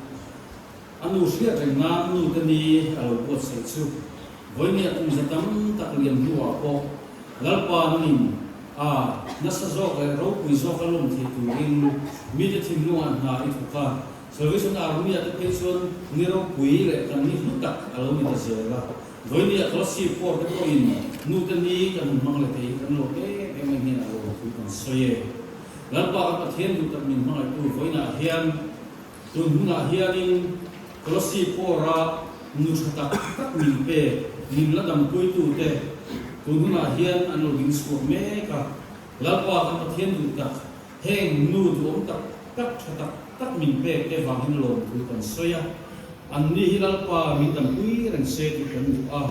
a nu hriat reng nan nute ni a lo buatsaih chu Vawinia kum za tam tak lian hnuah pawh Lalpa nangin a nasa zawk leh ropui zawk a lawm thei turin mite thinlungah hna i thawk a. Salvation Army-ah te phei chuan ni ropui leh kan ni hlu tak a lo ni ta zel a. Vawinia Kolasib Corps te pawhin nute ni kan hun hmang leh thei hi kan lawm em em a hnenah lo thu kan sawi e. Lalpa kan Pathian duh tak min hmangaihtu vawiinah hian Tun hunah hianin Kolossi Pawra nu tha tak tak min pek, min la dampuitute tun hunah hian an lo ding chhuak mek a. Lalpa kan Pathian duh tak, heng nu duhawm tak tak tha tak tak min pek te vangin lawmthu kan sawi a. Anni hi Lalpa min dampui reng se tih kan duh a.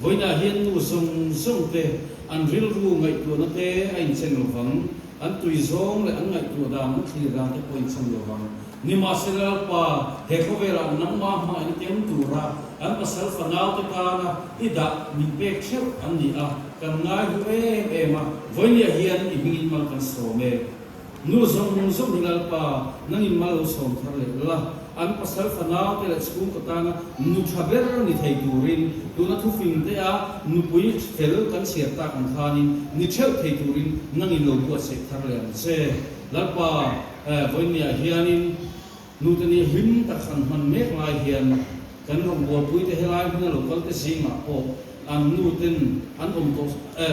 Vawiinah hian nu zawng zawng te an rilru ngaihtuahna te a inchen lo vang, an tui zawng leh an ngaihtuah dan, an thlir dan te pawh a inchen lo vang. Nimahsela Lalpa, he khawvelah nangmah hmah in kem tura an pasal fanau te tana i dah min pek theuh an ni a, kan ngai hlu em em a, vawiiniah hian i hmingin mal kan sawm e. Nu zawng zawng hi Lalpa, nangin mal lo sawm thar leh la, an pasal fanau te leh chhungkaw tana nu tha ber ni thei turin, tuna thufing te a nupui fel kan chhiar tak ang khanin ni theuh thei turin nangin lo buatsaih thar leh ang che. Lalpa, vawinia hianin nute ni hlim tak han hman mek lai hian kan rawngbawlpui te helai hmuna lo kal te zingah pawh an nu ten an awm tawh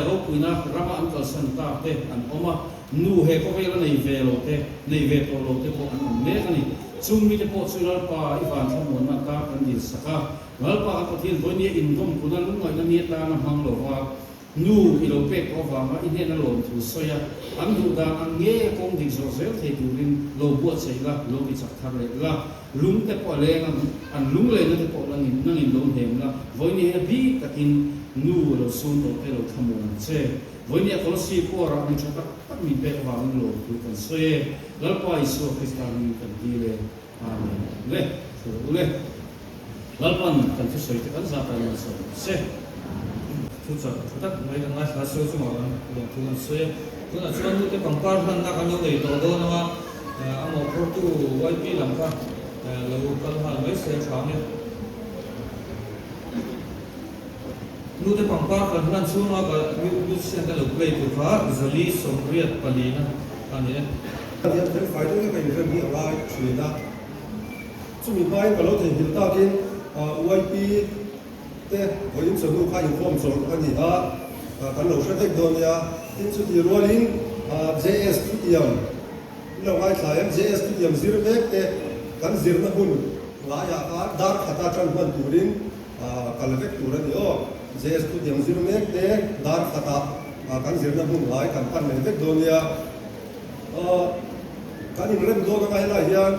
ropuina rama an kalsan tak te an awm a, Nu he khawvela nei ve lo te, nei ve tawh lo te pawh an awm mek a ni. Chung mite pawh chu Lalpa i van thlamuanna atan kan dil sak a. Lalpa kan Pathian vawinia indawm kuna lungngaihna ni atana hmang lo va, nu i lo pek tawh avanga i hnena lawmthu sawi a, an duh dan ang nge kawng dik zawh zel thei turin lo buatsaih la, lo ti chak thar leh la. Lung te pawh a leng a, an lunglenna te pawh langin nangin lo hnem la, vawinia hian bik takin nu lo sun tawh te lo thlamuan ang che. Vawinia Kolossi Pawrah mi tha tak tak min pek avangin lawmthu kan sawi e. Lalpa Isua Krista hmingin kan dil e. Amen. Le, thu u le. Lalpan kan thusawi te kan zat a lo sawi ang che. Thu chak tha tak mai kan ngaithla sawi chungah kan lawmthu kan sawi e. Tunah chuan nute pangpar hmanna kan lo nei tawh dawn anga a mawhphurtu YP lam kha lo kal nghal mai se a tha ang e. Nute pangpar kan hlan chhunga ka musician te lo play tur kha zali sawmriat palina a ni e. Hian fel fai deuh vek a inrem hi a ngai thin a, chumi hmain ka lo theihnghilh takin YP te vawiin chawhnu kha inkhawm chawlh a ni a, kan lo hre vek dawn nia. Tin chutih rualin JS thutiam i lo ngaithla em? JS thutiam zir mek te kan zirna hmun ngaiah khan dar khata tan hman turin Kal vek tur a ni aw. JS thutiang zir mek te dar khatah kan zirna hmun ngai kan pan leh vek dawn nia. Kan inrem dawn anga helai hian.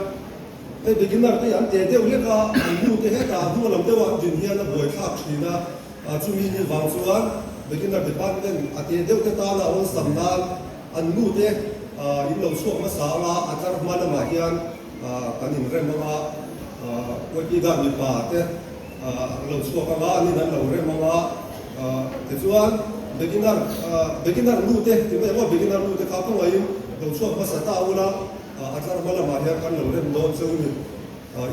Hei beginner te hi an te deuh hlek a, an nu te hetah hnung lam deuha an din hian a buaithlak thin a, chumi ni vang chuan beginner department a te deuh te tana awlsam nan an nu te in lo chhuak hmasa anga a tlar hma lamah hian kan inrem anga YP guard mipa te an lo chhuak anga an in an lo rem anga tichuan beginner beginner nu te ti mai ang aw beginner nu te kha kawngaihin lo chhuak hmasa ta ula. A tlar hma lamah hian kan lo rem dawn cheu ni.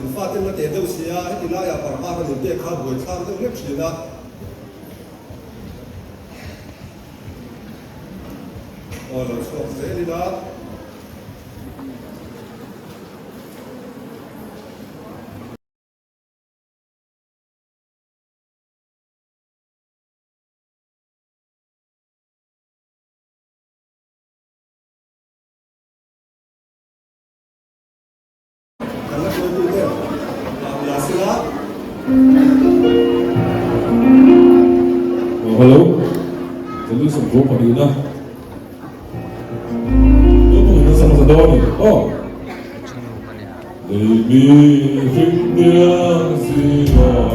In faten la teh deuh si a, heti laiah parhma kan inpek kha buaithlak deuh hlek thin a. Aw lo chhuak zel ila. Kan la hruaitu te la sila. Hello, Zali sawmthum pahnihna Naupangin an sak hmasa dawn a ni. Aw. Lei mi hring hniang zingah.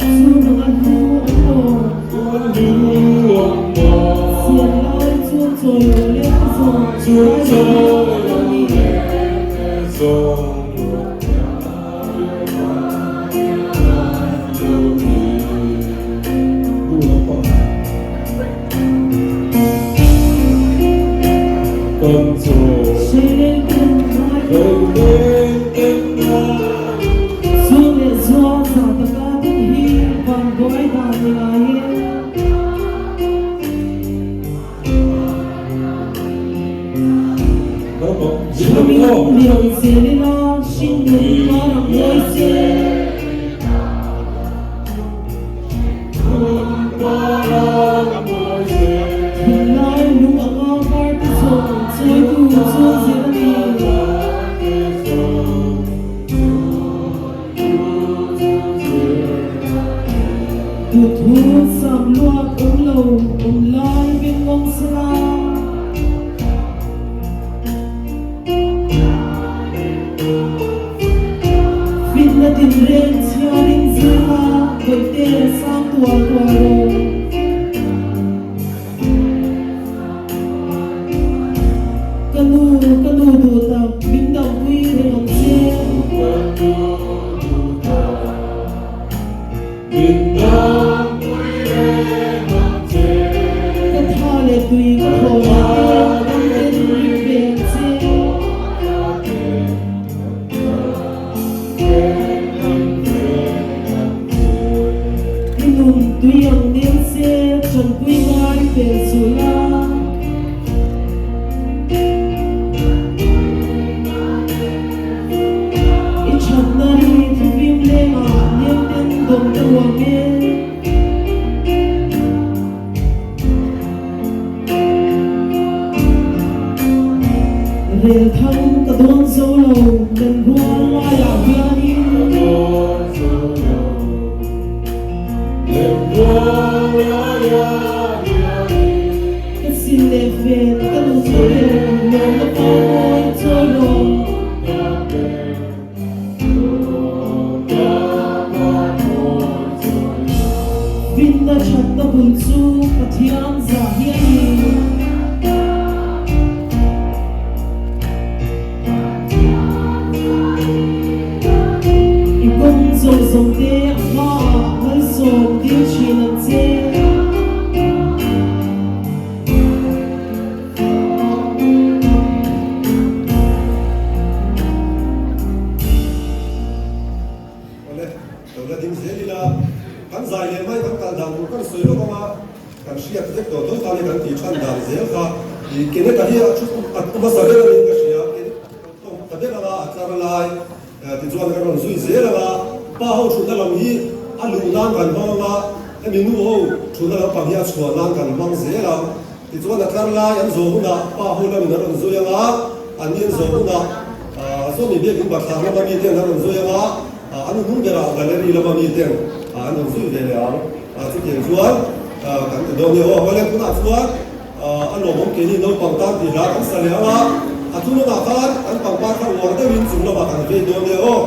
Chu nang a hlu ang maw. Sian lai chuan chawi lo leh ka zawng. Lai leh ka ni. Zu leh zua za taka ding hi van buai dan ni ngai e. Chhungin lian zel ila hringnun kar ang ngawi se. Thinlai lung anga parte zawng chawitu chuan zir a ni. Tuthu sam luak awm lo awm lai min ngawng sela. Fitna tinreng chhiarin zirna bawihte sang tual tual rawh. Ka nu, ka nu duh tak, min dangpui reng ang che. Ka tha leh tui ka thaw leh te, dam ten ring ve ang che. I nun tui ang nel se, chanpui ngai fel suh la. I thatna ri thufim lengah nem ten dawm ka ruam e. Rel thang ka dawn zo lo kan rual laiah hianin. Ka sin leh fen ka nu chu ber lawm na pa mawi chawi rawh. Finna thatna bul chu Pathian zah hi a ni. I kawng zawng zawng te a hmaah malsawm dil thin ang che. Awle, lo la ding zel ila, kan zai leh mai kan kal dan tur kan sawi lawk ang a, kan hriat vek tawh tho kha le kan tih than dan zel kha i Kenneth-a hi a thu a hmasa ber a niin ka hria, Kenneth tawng ta ber anga a tlar lai tichuan kan rawn zui zel ang a, pa ho thutna lam hi a luh nan kan hmang ang a, hemi nu ho thutna lampang hi a chhuah nan kan hmang zel ang. Tichuan a tlar lai an zawh hunah pa ho lamin an rawn zui ang a, an ni an zawh hunah Sawmi biakin bathlar lama miten an rawn zui ang a, an hnung berah gallery lama miten an rawn zui ve leh ang. Chutiang chuan kan ti dawn nia aw. Awle tunah chuan a lawmawm keini naupang tan tih hla kan sa leh ang a. A thununah khan kan pangpar kha uar deuhin chung lamah kan vei dawn nia aw.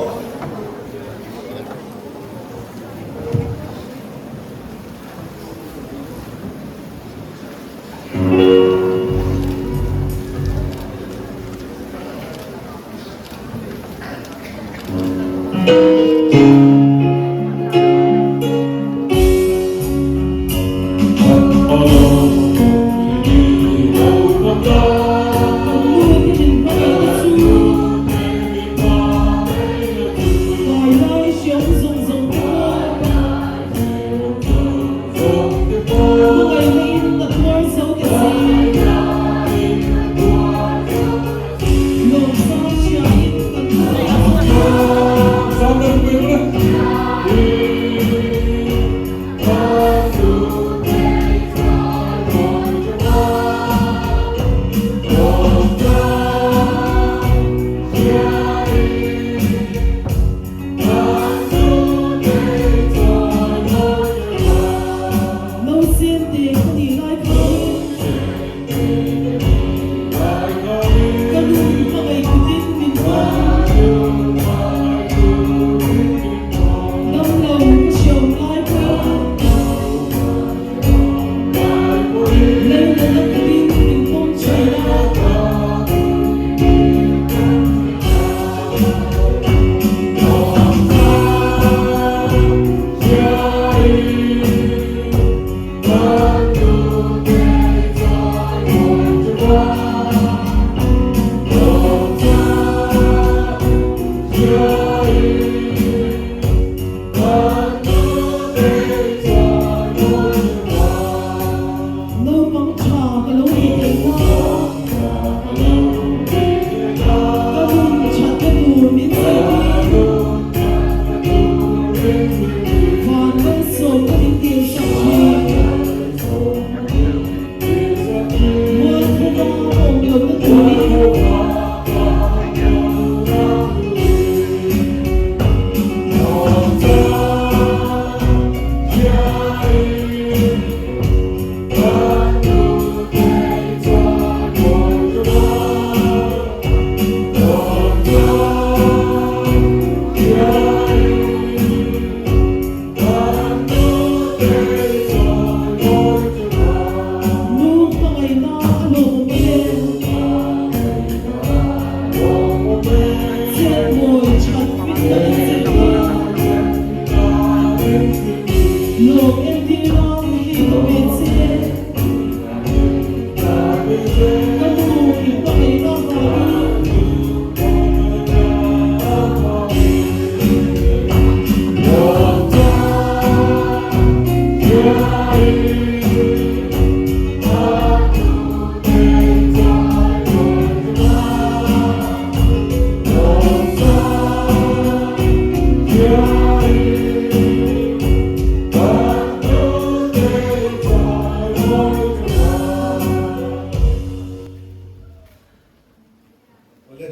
Awle,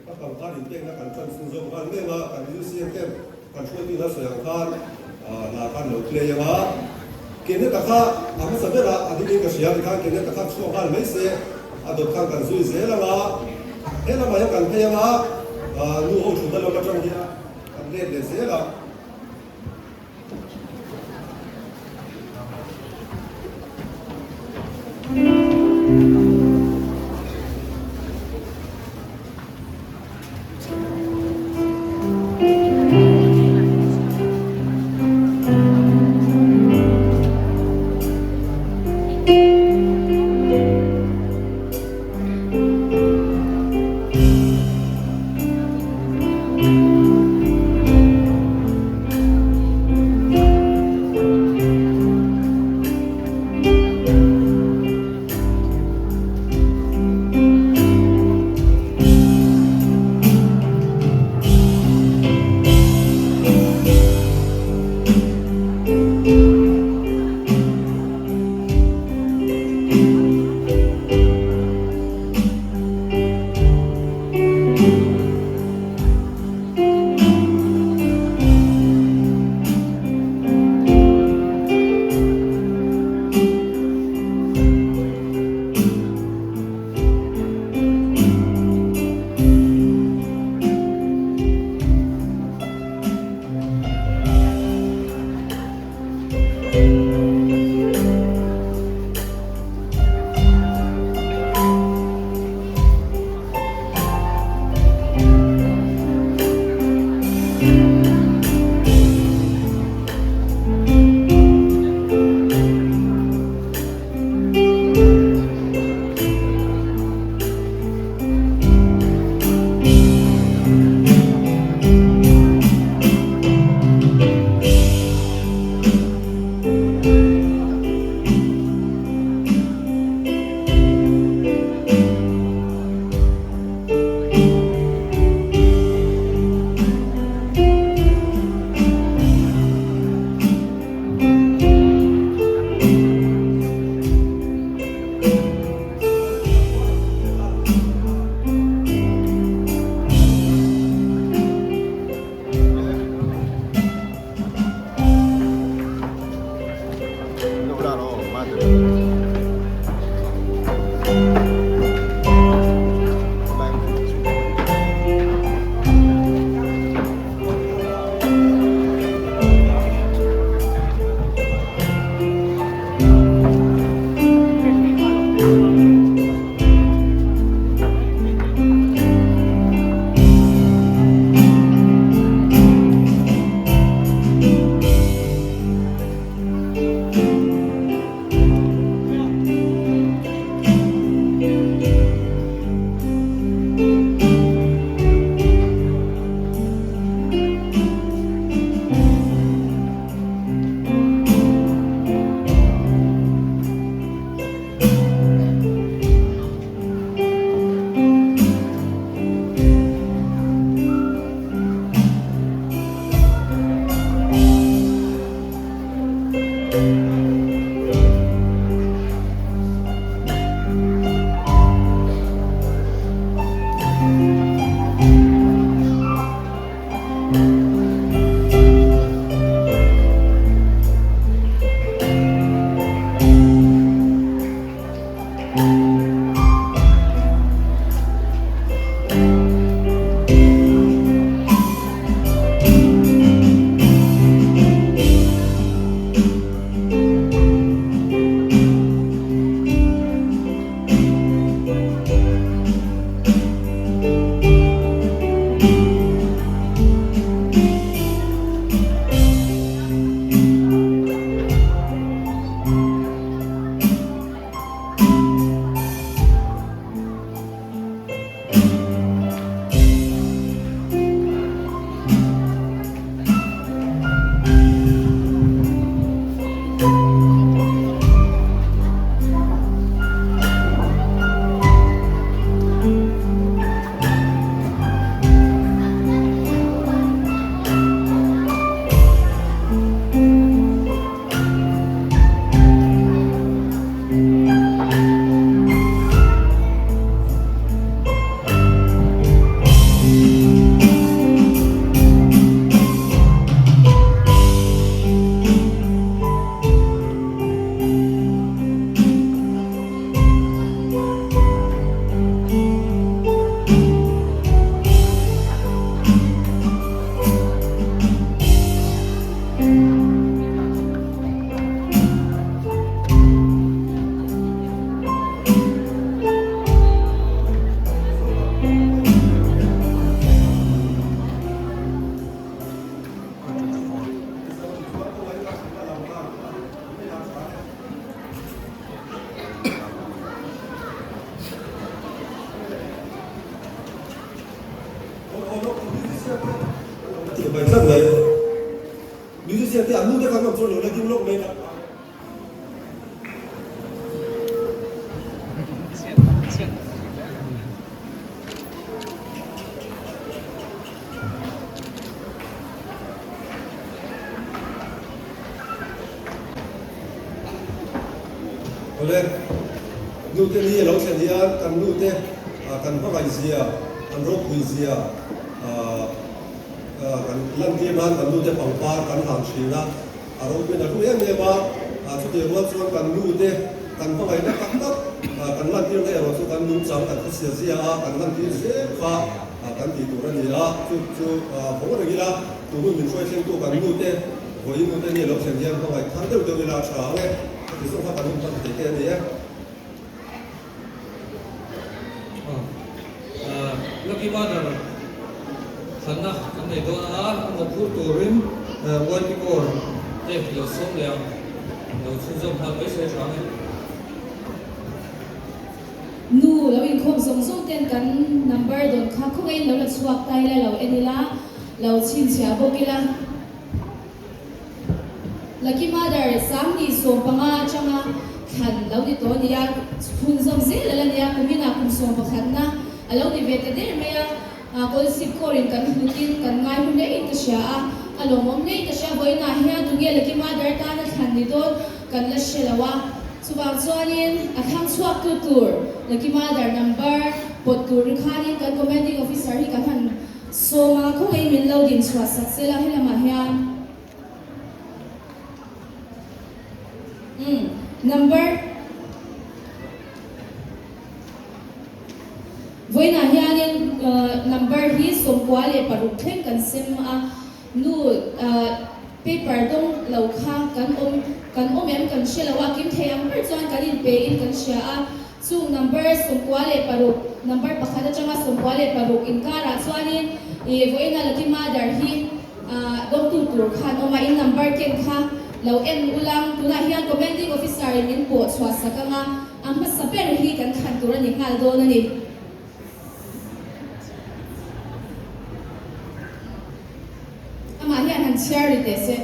ka pangpar inpekna kan tan chhung zawk nghal mek a, kan UCM ten kan hruaitu hla sawi ang khan hla khan lo play ang a, Keneta kha a hmasa ber a, a dingin ka hria tikhan Keneta kha chhuak nghal mai se, a dawt khan kan zui zel ang a, he lamah hian kan phei ang a, nu ho thutna lam atang hian kan let leh zel a. Awle, nute ni a lo thlen hian kan nute kan hmangaih zia, kan ropui zia kan lantir nan kan nute pangpar kan hlan thin a, a ropuiin a hlu em em a, chutiang rual chuan kan nute kan hmangaihna tak tak kan lantirna erawh chu kan nungchang kan khawchhia zia a, kan lantir zel kha kan tih tur a ni a, chu chu vawng reng ila tu hun min hruai thlengtu kan nute vawiin nute ni a lo thlen hian hmangaih thar deuh deuh ila a tha ang e, ka ti zawk kha kan hun hman thei te a ni e. Lucky Mother thlanna kan nei dawn a, a mawhphur turin YP Corps te lo sawm leh ang, lo chhunzawm nghal mai se tha ang e. Nu lo inkhawm zawng zawng ten kan number dawn kha khawngaihin lo la chhuak ta ila, lo en ila, lo chhinchhiah bawk ila. Lucky Mother, Sangni 15 atanga thlan lo ni tawh a ni a, hun zawm zel a la ni a, kuminah kum sawmpakhatna a lo ni ve ta der mai a, Kawlsip Corps-in kan hmutin kan ngai hnu hlein ka hria a, a lawmawm hlein ka hria, vawiinah hian tunge Lucky Mother tana thlan ni dawn kan la hre lo a, chuvang chuanin a thlang chhuaktu tur Lucky Mother number pawt tur khanin kan Commanding Officer hi kan han Sawma khawngaihin min lo din chhuah sak se la helamah hian umm number vawiinah hianin number hi 96 thleng kan sem a nu paper dawng lo kha kan awm kan awm em kan hre lo a kim thei ang ber chuan kan inpe in kan hria a. Chung number 96, number pakhat atanga 96 inkarah chuanin i vawiina Lucky Mother hi dawngtu tur khan awm a, in number ken kha lo en ulang. Tunah hian Commanding Officer in min pawh chhuah sak anga a hmasa ber hi kan thlan tur a ni nghal dawn a ni. Amah hian han chhiar ri teh se.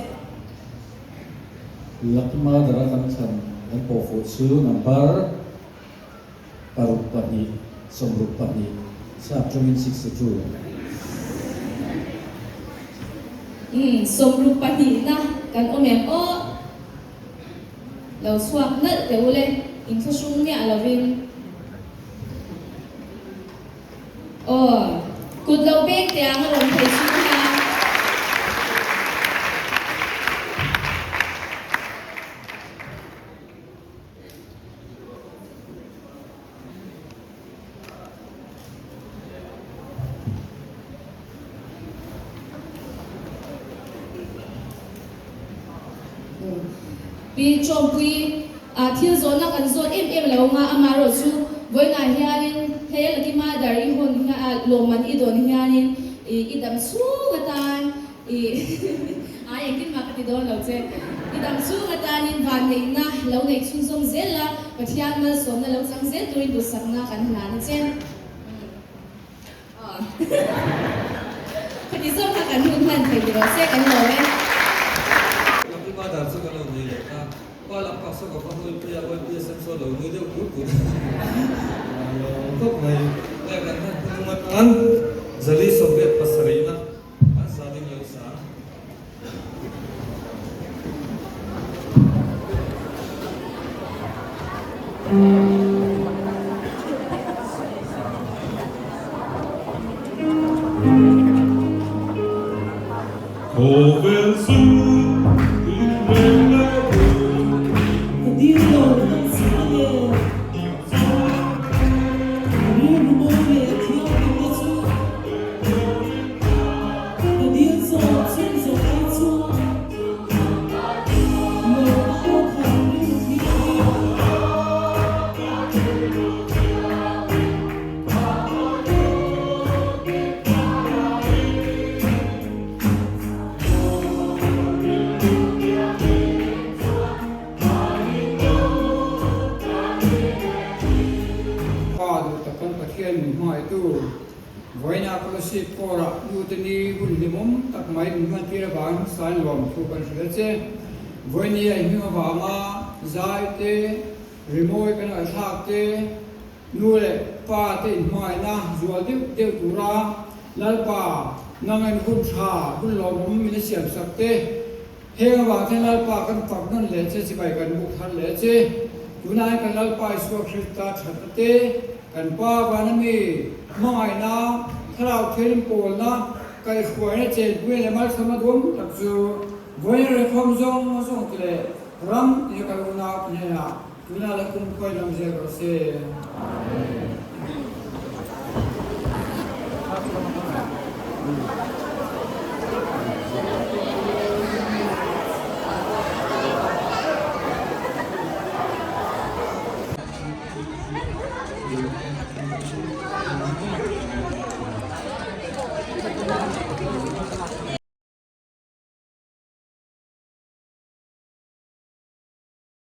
Lucky Mother a kan thlan kan pawh fuh chu number paruk pahnih, sawmruk pahnih, sap tawngin 62. Umm, 62 na kan awm em aw. Lo chhuak nalh teh ule, inthlahrung miah lovin. Aw, kut lo pek teh ang a rawn thei chhung kha. Pi Chawngpuii, A thil zawhna kan zawt em em lo anga amaherawh chu vawiinah hianin he Lucky Mother i hawn hian lawmman i dawn hianin i i dam chhung atan i a engtin mah ka ti dawn lo che i dam chhung atanin vanneihna lo neih chhunzawm zel la Pathian malsawmna lo chang zel turin duhsakna kan hlan a che. Khati zawk kha kan hun hman thei tiraw se kan lo e. Lucky Mother chu ka lo nui leh ta. Pa lam pak saw ka va hawi pui a, YPSM saw lo nui deuh pur pur a lawm khawp mai. Nge kan hman hnu atan Zali Soviet pasarihna an sa ding lo sa. Khawvel chu inreng leh tur. Ka dil lo dam chiang e. Rilru mawi leh thianghlimna chu. Ka dil zawk chhun zawk ai chuan lawmna aw khat rilru thianghlim. Pa duh tak kan Pathian min hmangaihtu. Vawiinah Kolasib Corps-ah nute ni hun hlimawm tak mai min hmantir avangin hmasain lawm thu kan hrilh a che. Vawiini a inhming avanga zai te, rimawi kan ngaihthlak te, Nu leh pa te inhmangaihna zual deuh deuh tura Lalpa nangin hun tha, hun lawmawm min a siamsak te. Heng avang hian Lalpa kan fak nawn leh che, chibai kan buk thar leh che. Tunah hian kan Lalpa Isua Krista thatna te, kan Pa vana mi hmangaihna, thlarau thianghlim pawlna, kaihhruaina chenpui leh malsawmna duam tak chu vawiin rekhawm zawng zawng te leh ram ina kal unau te hnenah tunah leh kumkhuai lam zel rawh se.